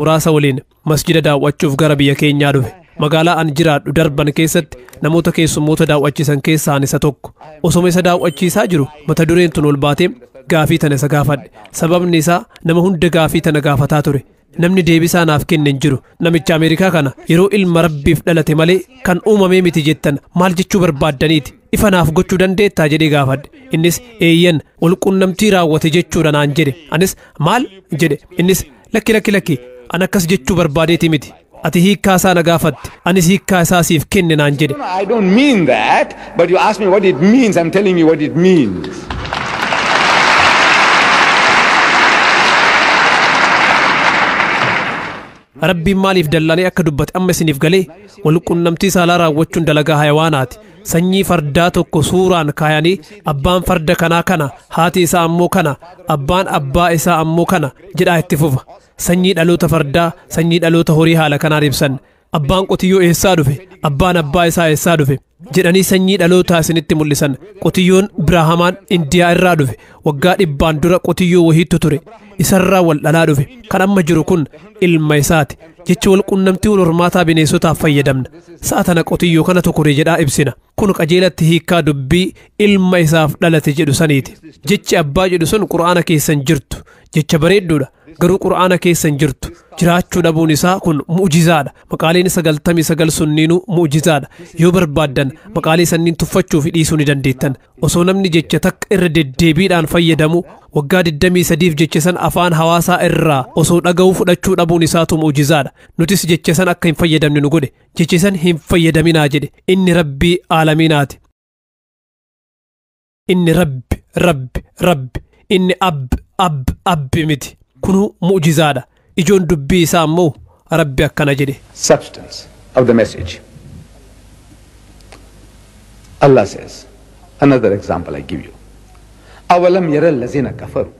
muraasa waliin masjida daawwachuuf gara biyya keenyaa dhufe. Magaalaa an jiraadhu Darban keessatti namoota keessummoota daawwachiisan keessaa isa tokko. Osoma isa daawwachiisaa jiru mata dureen tun ol baatee gaafii tana isa gaafadhe. Sababni isaa nama hunda gaafii tana gaafataa ture. Namni deebisaa naaf kenne hin jiru. Namicha Ameerikaa kana yeroo ilma Rabbiif dhalate malee kan uumamee miti jettan maal jechuu barbaaddaniiti? Ifa naaf gochuu dandeettaa jedhee gaafadhe. Innis eeyyan walqunnamtii raawwate jechuudha naan jedhe. Anis maal jedhe. Innis lakki lakki lakki an akkas jechuu barbaadeeti miti. Ati hiikkaa isaa na gaafatte, anis hiikkaa isaa siif kenne naan jedhe. I don't mean that, but you ask me what it means, I'm telling you what it means. Rabbiin maaliif dallanee akka dubbate amma isiniif galee? Walqunnamtii saalaa raawwachuun dalagaa hayawaanaati. Sanyii fardaa tokko suuraan kaayanii abbaan farda kanaa kana, haati isaa ammoo kana, abbaan abbaa isaa ammoo kana jedhaa itti fufa. Sanyii dhaloota fardaa, sanyii dhaloota horii haala kanaan ibsan. Abbaan qotiyyoo eessaa dhufe? Abbaan abbaa isaa eessaa dhufe? Jedhanii sanyii dhalootaa isinitti mul'isan. Qotiyyoon Biraahamaan Indiyaa irraa dhufe. Waggaa 100 dura qotiyyoo wahiitu ture. Isarraa wal dhalaa dhufe. Kan amma jiru kun ilma isaati. Jecha wal qunnamtii wal hormaataa bineensotaaf fayyadamna. Sa'a tana qotiyyoo kana tokkore jedhaa ibsina. Kun qajeelatti hiikkaa dubbii ilma isaaf dhalate jedhu saniiti. Jechi abbaa jedhu sun Qur'aana keessa hin jirtu. Jecha bareedduudha. Garuu Qur'aana keessa hin jirtu. Jiraachuu dhabuun isaa kun mu'jizaadha. Maqaaleen 99 sunniinuu mu'jizaadha. Yoo barbaaddan maqaalee sanniin tuffachuu fi dhiisuu ni dandeettan. Osoo namni jecha takka irra deddeebiidhaan fayyadamu waggaa 23 jecha san afaan hawaasaa irraa osoo dhaga'uu fudhachuu dhabuun isaatu mu'jizaadha. Nutis jecha san akka hin fayyadamne nu godhe. Jecha san hin fayyadaminaa jedhe. Inni Rabbii aalamiinaati. Inni Rabbi, Rabbi, Rabbi. Inni Ab, Ab, Abbi miti. Kunuu mu'jizaadha. Ijoon dubbii isaa ammoo Rabbi akkana jedhe. Substance of the message. Allah says, another example I give you. Awalam yara allazina kafaru.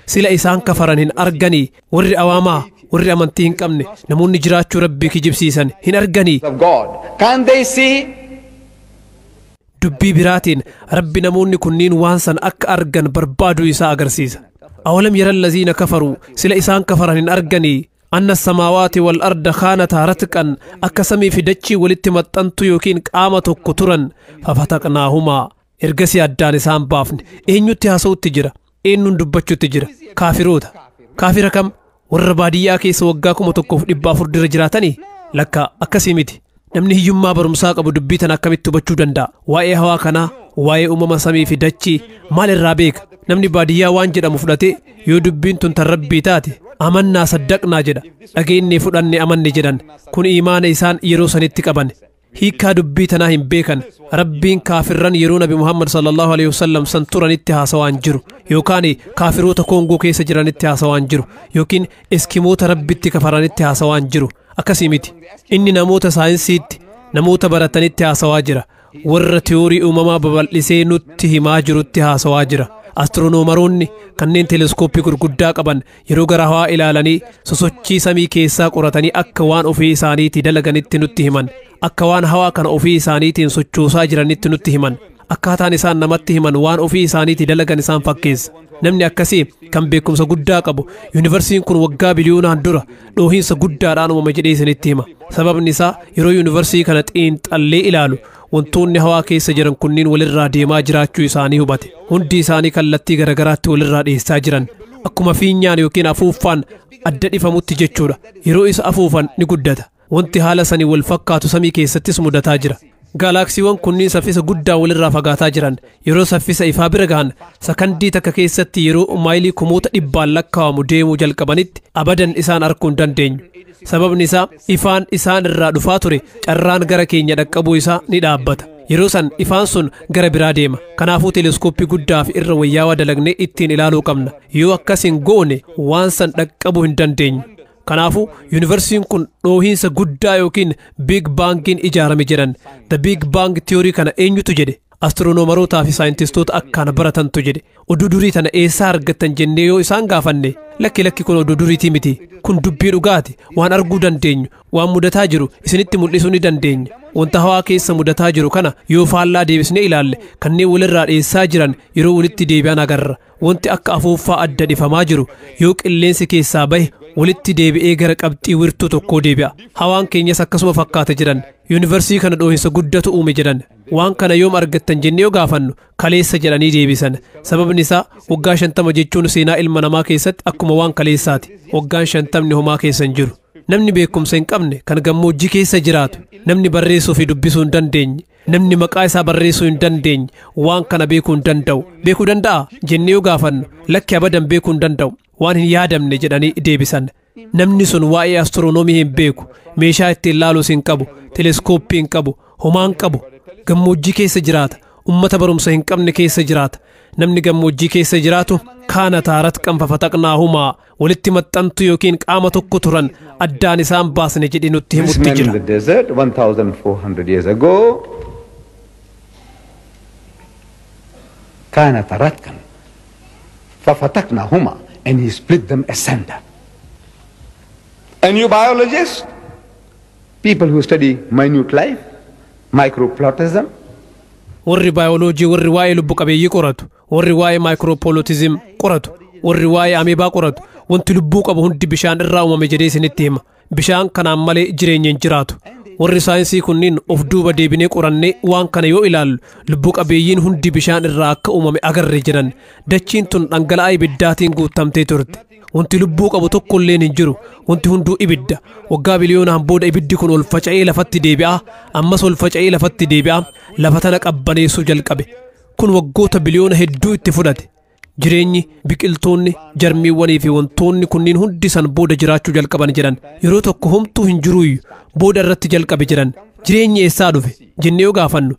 Sila isaan kafaran hin arganii, warri awaamaa, warri amantii hin qabne, namoonni jiraachuu Rabbii kijibsiisan hin arganii. Of God. Can they see? Dubbii biraatiin Rabbi namoonni kunniin waan san akka argan barbaaduu isaa agarsiisa. Awalam yara allaziina kafaruu, sila isaan kafaran hin arganii, anna samaawaati wal arda kaanataa ratqan, akka samii fi dachii walitti maxxantu yookiin qaama tokko turan, fafataqnaahumaa. Ergasii addaan isaan baafne. Eenyutti haasa'utti jira? Eenyuun dubbachuutti jira? Kaafiroota. Kaafira kam? Warra baadiyyaa keessa waggaa 1400 dura jiraatanii? Lakka akkasii miti. Namni hiyyummaa barumsaa qabu dubbii tana akkamitti hubachuu danda'a? Waa'ee hawaa kanaa, waa'ee uumama samii fi dachii maal irraa beeka? Namni baadiyyaa waan jedhamu fudhatee yoo dubbiin tun tan Rabbii taate amannaa saddaqnaa jedha. Dhageenyee fudhanne amanne jedhan. Kun imaana isaan yeroo sanitti qaban. Hiikkaa dubbii tanaa hin beekan. Rabbiin kaafirran yeroo Nabi Muhammad sallallahu alaihi wasallam san turanitti haasawaan jiru, yookaan kaafiroota Koongoo keessa jiranitti haasawaan jiru, yookiin Eskimoota Rabbitti kafaranitti haasawaan jiru. Akkasii miti. Inni namoota saayinsiitti, namoota baratanitti haasawaa jira. Warra tiyoorii uumamaa babal'isee nutti himaa jirutti haasawaa jira. Astiroonomaroonni kanneen teleeskooppii gurguddaa qaban yeroo gara hawaa ilaalanii sosochii samii keessaa qoratanii akka waan ofii isaaniitii dalaganitti nutti himan. Akka waan hawaa kana ofii isaaniitiin sochoosaa jiranitti nutti himan. Akkaataan isaan namatti himan waan ofii isaaniitii dalagan isaan fakkeessa. Namni akkasii kan beekumsa guddaa qabu yuunivarsiin kun waggaa biliyoonaan dura dhoohinsa guddaadhaan uumame jedhee isinitti hima. Sababni isaa yeroo yuunivarsii kana xiinxallee ilaalu wantoonni hawaa keessa jiran kunniin walirraa deemaa jiraachuu isaanii hubate. Hundi isaanii kallattii garagaraatti walirraa dhiyeessaa jiran. Akkuma fiinyaan yookiin afuuffaan adda dhifamutti jechuudha. Yeroo isa afuufan ni guddata. Wanti haala sanii wal fakkaatu samii keessattis mudataa jira. Gaalaaksiiwwan kunniin saffisa guddaa walirraa fagaataa jiran. Yeroo saffisa ifaa bira gahan sakandii takka keessatti yeroo maayilii 100,000 lakkaa'amu deemuu jalqabanitti abadan isaan arguu hin dandeenyu. Sababni isaa ifaan isaan irraa dhufaa ture carraan gara keenya dhaqqabuu isaa ni dhaabbata. Yeroo san ifaan sun gara biraa deema. Kanaafuu teleeskooppii guddaa fi irra wayyaawaa dalagnee ittiin ilaaluu qabna. Yoo akkas hin goone waan san dhaqqabuu hin dandeenyu. Kanaafuu yuunivarsiin kun dhoohinsa guddaa yookiin Big Bangiin ijaarame jedhan. The Big Bang Theory kana eenyutu jedhe? Astiroonomarootaa fi saayintistoota akkaan baratantu jedhe. Oduu durii tana eessaa argattan jennee yoo isaan gaafanne Lakki lakki kun oduu duriitii miti. Kun dubbii dhugaati. Waan arguu dandeenyu, waan mudataa jiru isinitti mul'isuu ni dandeenya. Wanta hawaa keessa mudataa jiru kana yoo faallaa deebisnee ilaalle kanneen walirraa dheessaa jiran yeroo walitti deebi'an agarra. Wanti akka afuuffaa adda dhifamaa jiru yoo qilleensi keessaa bahe walitti deebi'ee gara qabxii wirtuu tokkoo deebi'a. Hawaan keenyas akkasuma fakkaata jedhan. Yuunivarsii kana dhoohinsa guddatu uume jedhan. Waan kana yoom argattan jennee yoo gaafannu kaleessa jedhanii deebisan. Sababni isaa waggaa 50 jechuun seenaa ilma namaa keessatti akkuma waan kaleessaati. Waggaan 50 homaa keessa hin jiru. Namni beekumsa hin qabne kan gammoojjii keessa jiraatu, namni barreessuu fi dubbisuu hin dandeenye, namni maqaa isaa barreessuu hin dandeenye, waan kana beekuu hin danda'u. Beekuu danda'a jennee yoo gaafannu lakki abadan beekuu hin danda'u. Waan hin yaadamne jedhanii deebisan. Namni sun waa'ee astiroonoomii hin beeku, meeshaa ittiin laaluus hin qabu, teleskooppii hin qabu, homaa hin qabu. Gammoojjii keessa jiraata, ummata barumsa hin qabne keessa jiraata. Namni gammoojjii keessa jiraatu kaana taarat qanfafataqnaahumaa walitti maxxantu yookiin qaama tokko turan addaan isaan baasne jedhee nutti This himutti man in jira. the desert 1400 years ago كان ترتكا ففتقناهما, and he split them asunder. And you biologists, people who study minute life, microplotism, Warri baayoloojii, warri waa'ee lubbu qabeeyyii qoratu, warri waa'ee maayikiroopoolotizim qoratu, warri waa'ee ameebaa qoratu, wanti lubbuu qabu hundi bishaan irraa uumame jedhee isinitti hima. Bishaan kanaan malee jireenya hin jiraatu. Warri saayinsii kunniin of duuba deebinee qorannee waan kana yoo ilaallu lubbuu qabeeyyiin hundi bishaan irraa akka uumame agarre jedhan. Dachiin tun dhangala'aa ibiddaatiin guutamtee turte. Wanti lubbuu qabu tokko illeen hin jiru. Wanti hunduu ibidda. Waggaa biliyoonaan booda ibiddi kun ol faca'ee lafatti deebi'a. Ammas ol faca'ee lafatti deebi'a. Lafa tana qabbaneessuu jalqabe. Kun waggoota biliyoona hedduu itti fudhate. Jireenyi, biqiltoonni, jarmiiwwanii fi wantoonni kunniin hundi san booda jiraachuu jalqaban jedhan. Yeroo tokko homtuu hin jiruuyyu booda irratti jalqabe jedhan. Jireenyi eessaa dhufe jennee yoo gaafannu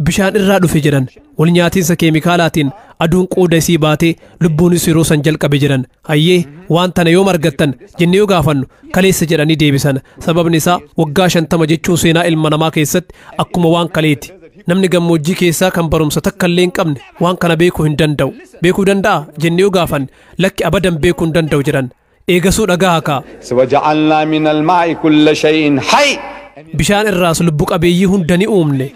bishaan irraa dhufe jedhan. Wal nyaatiinsa keemikaalaatiin aduun qooda isii baatee lubbuunis yeroo san jalqabe jedhan. Hayyee waan tana yoom argattan jennee yoo gaafannu kaleessa jedhanii deebisan. Sababni isaa waggaa 50 jechuun seenaa ilma namaa keessatti akkuma waan kaleeti. Namni gammoojjii keessaa kan barumsa takka illee hin qabne waan kana beekuu hin danda'u. Beekuu danda'a jennee yoo gaafanne lakki abadan beekuu hin danda'u jedhan. Eegasuu dhagaa haa. وجعلنا من الماء كل شيء حي. Bishaan irraas lubbu qabeeyyii hunda ni uumne.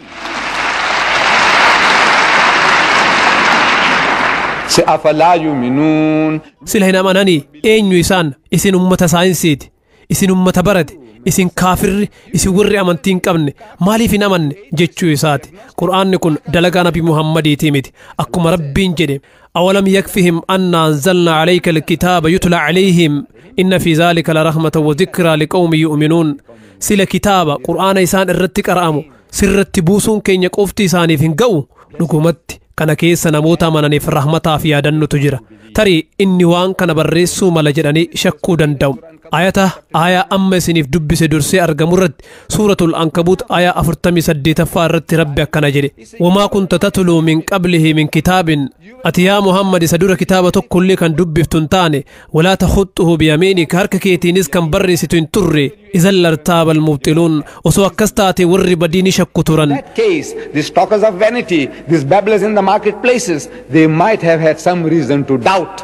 أفلا يؤمنون. Sila hin amananii eenyu isaan? Isin ummata saayinsiiti, isin ummata barate, isin kaafirri, isin warri amantii hin qabne maaliif hin amanne jechuu isaati. Qur'aanni kun dalagaa Nabi Muhammadiitii miti. Akkuma Rabbiin jedhe awalam yakfihim anna anzalna alayka alkitaaba yutla alayhim inna fi zaalika larahmatan wa dhikraa liqawmin yu'minuun. Sila kitaaba Qur'aana isaan irratti qara'amu sirratti buusuun keenya qofti isaaniif hin ga'u. Dhugumatti kana keessa namoota amananiif rahmataa fi yaadannutu jira. Tarii inni waan kana barreessuu mala jedhanii shakkuu danda'u. Ayata aayaa amma isiniif dubbise dursee argamu irratti suuratul Ankabuut aayaa 48ffaa irratti Rabbi akkana jedhe. Wamaa kunta tatluu min qablihi min kitaabin. Ati yaa Muhammad isa dura kitaaba tokkollee kan dubbiftu hin taane, walaa takhuttuhu biyamiinika, harka keetiinis kan barreessitu hin turre. Izan lartaaba almubxiluun, osoo akkas taate warri badii ni shakku turan. In that case, these talkers of vanity, these babblers in the marketplaces, they might have had some reason to doubt.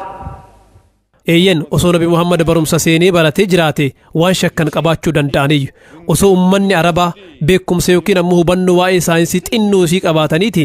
Eeyyen osoo Nabi Muhammad barumsa seenee baratee jiraate waan shakkan qabaachuu danda'aniyyu. Osoo ummanni Arabaa beekumsa yookiin ammoo hubannoo waa'ee saayinsii xinnoo isii qabaataniiti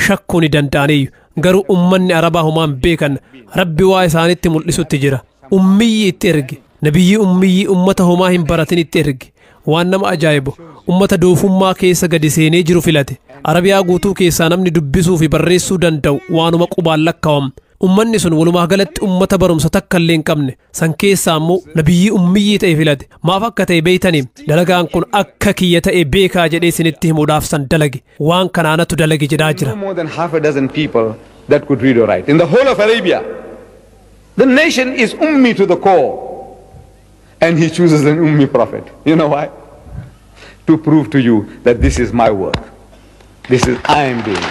shakkuu ni danda'aniyyu. Garuu ummanni Arabaa homaan beekan Rabbi waa isaanitti mul'isutti jira. Ummiyyi itti erge. Nabiyyi ummiyyi ummata homaa hin baratin itti erge. Waan nama ajaa'ibu ummata doofummaa keessa gadi seenee jiru filate. Arabiyaa guutuu keessaa namni dubbisuu fi barreessuu danda'u waanuma qubaan lakkaa'amu. Ummanni sun walumaa galatti ummata barumsa takka illee hin qabne. San keessaa ammoo nabiyyi ummiyyii ta'e filate. Maaf akka ta'e beeytanii? Dalagaan kun akka kiyya ta'e beekaa jedhee isinitti himuudhaaf san dalage. Waan kanaanatu dalage jedhaa jira. No more than half a dozen people that could read or write. In the whole of Arabia, the nation is ummi to the core. And he chooses an ummi prophet. You know why? To prove to you that this is my work. This is I am doing.